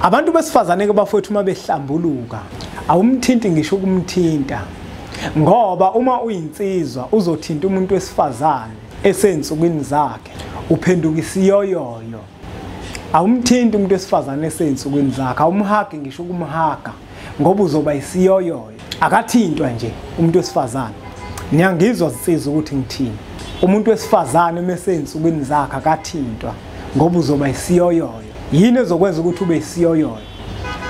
Abantu besifazane ke bafowethu uma behlambuluka awumthinti ngisho ukumthinta, ngoba uma uyinsizwa uzothinta umuntu wesifazane esensukwini zakhe uphenduka isiyoyoyo. Awumthinti umuntu wesifazane esensukwini zakhe, awumhagi ngisho ukumhaga ngoba uzoba isiyoyoyo. Akathintwa nje umuntu wesifazane. Niyangizwa zinsizwa ukuthi ngithini? Umuntu wesifazane uma esensukwini zakhe akathintwa ngoba uzoba isiyoyoyo. Yini ezokwenza ukuthi ube isiyoyoyo?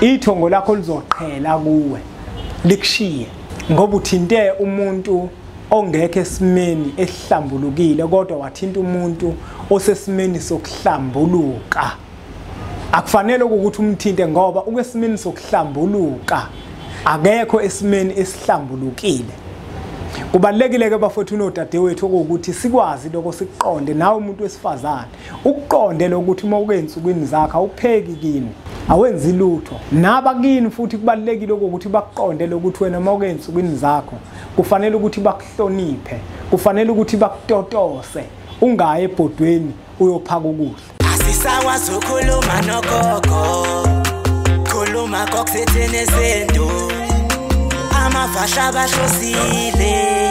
Ithongo lakho lizoqhela kuwe likushiye ngoba uthinte umuntu ongekho esimeni esihlambulukile, kodwa wathinta umuntu osesimeni sokuhlambuluka. Akufanele ukuthi umthinte ngoba ukesimeni sokuhlambuluka, akekho esimeni esihlambulukile. Kubalulekile ke bafowethu nodadewethu ukuthi sikwazi lokho, sikuqonde. Nawe umuntu wesifazane ukuqonde lokuthi uma uke ensukwini zakho awupheki kini, awenzi lutho. Nabakini futhi kubalulekile ukuthi bakuqonde lokuthi wena uma uke ensukwini zakho kufanele ukuthi bakuhloniphe, kufanele ukuthi bakutotose, ungayi ebhodweni uyophaka ukudla. Asisakwazi ukukhuluma nogogo, khuluma kokusithini izinto, amafahla bahlosile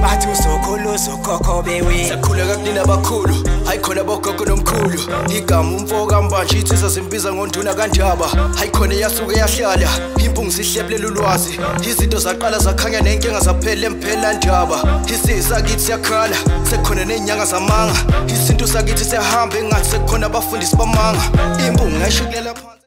bathi uzokhulu ukhokho bewe. Sakhuleka kunina abakhulu, hayi khona bogogo nomkhulu. Igama umfo kaMbanje insizwa zimbiza ngonduna kaNdaba. Hayi khona yasuke yahlala impungu sihlephlela ulwazi. Izinto zaqala zakhanya nenkinga zaphela emphela ndaba. Isizwe sakithi siyakhala sekukhona nezinyanga zamanga. Isintu sakithi siyahamba engathi sekukhona abafundisi bamanga. Impungu ngayishukulela phansi.